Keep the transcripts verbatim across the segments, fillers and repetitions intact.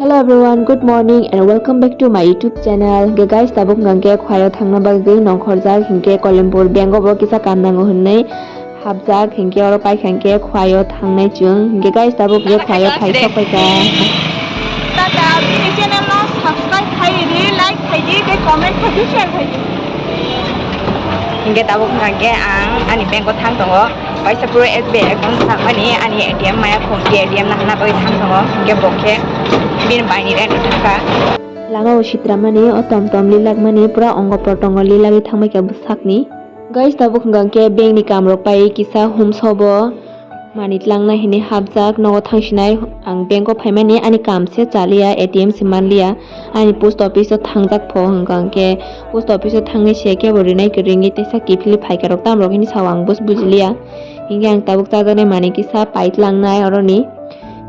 Hello everyone, good morning and welcome back to my YouTube channel. Hingke guys, tabuk hingke khwlaio thangna bagwi nongkhorjak, hingke Kolimpur bank o bo kisa kam nango hinwi hapjak, hingke oro paikha hingke khwlaio thangnai chwng. Hingke guys, tabuk hingke khwlaio phai sok paikha. Tata, bini channel no subscribe khai di, like khai di, tei comment khai di, share khai di. Hingke tabuk hingke ang ani bank o thang tongo. Waisa puro S B I account sakmani ani A T M maya khum, A T M nahana bagwi thang tongo, hingke bo khe bini baini rent thangkha. Lama o sitramani, o tom tom lilakmani, pura ongo potongo lilagwi thangbaikha bwsakni. Guys, tabuk hwnkha hwnkhe bank ni kam rok pai kisa humsobo mani tlangnai hinwi hapjak, nogo thangsinai ang bank o phaimani ani kam se chaliya, A T M se manliya. Ani post office o thangjak pho hwnkha hwnkhe post office o thangwi se kebo rinai kwrwngwi teisa kiphilwi phaikha rok tam rok hinwi sao ang bus bujiliya. Hinkhe ang tabuk chajaknai manwi kisa paitlangnai oroni.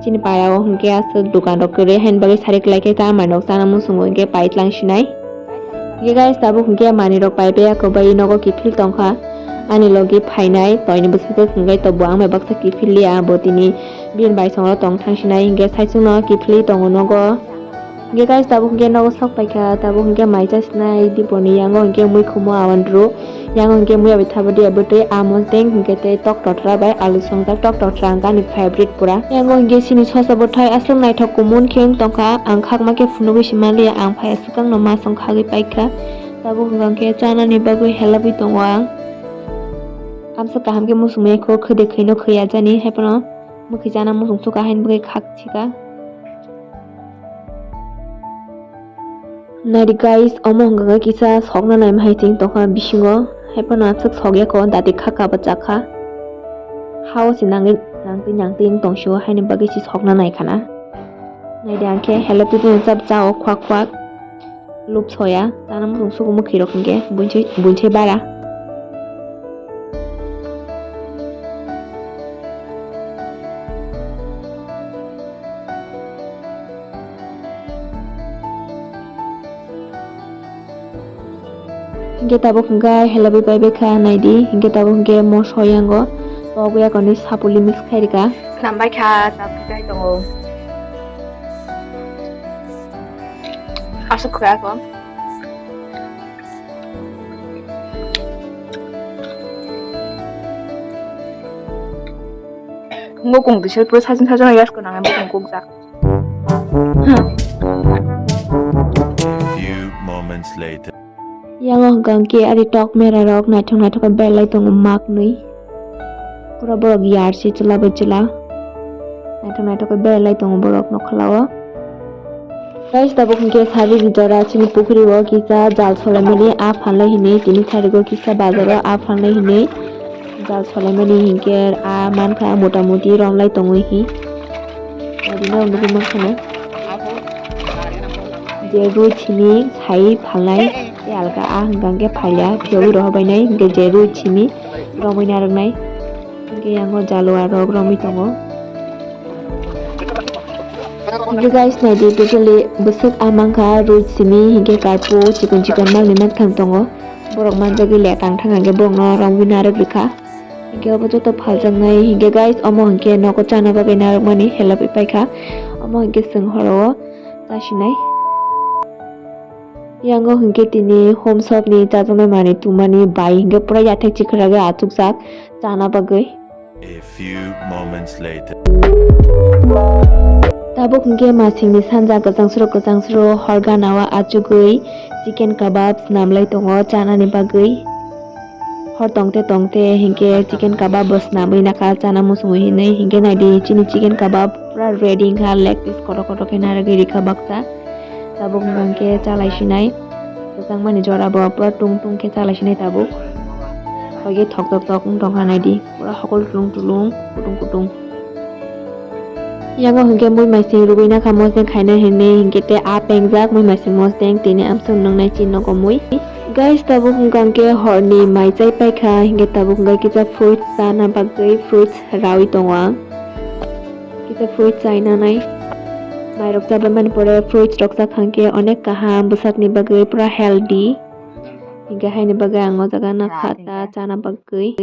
Chini para o hinkhe aswk dukan rok kwrwi haini bagwi sari kwlai khe ta manwi rok chana muchungo hinkhe paitlang sinai. Hinkhe guys tabuk hinkhe manwi rok paibai ako bai nogo kiphil tongkha. Ani logi phainai toini bwswk hinkhe to bo ang bai baksa kiphil liya bo tini bini bai songro tong thang sinai hinkhe saichung no kiphilwi tongo nogo. Hingke guys, tabuk hingke nogo sok paikha, tabuk hingke mai chasinai diponi yango hingke mui khumo awandru, yango hingke mui abai thabo dia bwtwi amo teng hingke tei tok totra bai alu songjak, tok totra hingke ani favorite pura. Yango hingke chini sosa bwthai aswk naithok kumun khe wng tongkha, ang khakma khe phunugwi se manliya, ang phai aswk no ma song khagwi paikha, tabuk hingke chanani bagwi helabwi tongo ang. Amsa kaham khe muchungmaya kho khwdwi khwino khwya jani, haiphano mwkhwi chana muchung sukha haini bagwi khak sika. Naidi guys, omo hwnkha khe kisa sokna naima hai chwng tongkha bisingo, haiphano aswk sokya kho, dati kha kha bo chakha. Hao se nangwi nangtwi nangtwi wng tongsio, haini bagwi se sokna naikhana. Naidi ang khe hello twi twi chap chao khwak khwak. Lub soya, chana muchung sugo mwkhwi rok hinkhe buinse, buinse bara. Hinkhe tabuk hinkhe helabwi pai bekha naidi, hinkhe tabuk hinkhe moso yango, tok yakoni sapuli mix khairika. Swnam baikha, tabuk khai tongo. Aswk khwlai ako. Ngo kung bisel puro sajin sajin gas ko nangai bukung kukjak. Few moments later. Yango hwnkha hwnkhe ari tok mera rok naithok naithok khe belai tongo maknwi. Pura borok yar se chwla bai chwla. Naithok naithok khe belai tongo borok nokhola o. Guys, tabuk hwnkhe sari jora chini pukhuri o kisa jal solaimani a phalnai hinwi tini sari o kisa bazar o a phalnai hinwi jal solaimani hinkhe a mankha mota moti romlai tongwi hi. Adino nugwi mankha no. Je rui chini sai phalnai tei alka a hwnkha hwnkhe phaila phiyogwi rohorbainai hinkhe je rui chini romwi narwknai hinkhe yango jalua rok romwi tongo. Hinkhe guys naidi totally bwswk a mankha rui chini hinkhe karpo chikon chikon mangni mankha tongo borok manjagwi le tangthang hinkhe borokno romwi narwk rikha. Hinkhe obo joto phaljaknai hinkhe guys omo hinkhe nogo chana bagwi narwkmani helabwi paikha. Omo hinkhe chwng horo o chasinai. Yango hinkhe tini home shop ni chajaknai manwi tungmani bai hinkhe pura yathek chikragwi achukjak chana bagwi. A few moments later. Tabuk hinkhe masingni sanja kwchang sro kwchang sro hor gana o achugwi chicken kabab swnamlai tongo chanani bagwi. Hor tongte tongte hinkhe chicken kabab bo swnamwi nakha chana muchungwi hinwi. Hinkhe naidi chini chicken kabab pura ready wngkha, leg piece kotor kotor khe narwgwi rikha baksa. Tabuk hwnkha hinkhe chalai sinai kwchangmani jora bo pura tung tung khe chalai sinai tabuk. Hoikhe thok thok thok wng tongkha naidi pura hokol tulung tulung kutung kutung. Yango hinkhe mui maising rwgwi nakha mosdeng khaina hinwi hinkhe tei a pengjak mui maising mosdeng tini amsong nwngnai chini nogo mui. Guys, tabuk hwnkha hinkhe horni mai chai paikha hinkhe tabuk hinkhe kisa fruits chana bagwi fruits rawi tongo ang. Kisa fruits chainanai. Mairok chabaimani pore fruits rok chakha hinkhe onek kaham bwsakni bagwi pura healthy. Hinkhe haini bagwi ang o jaga nakha ta chana bagwi.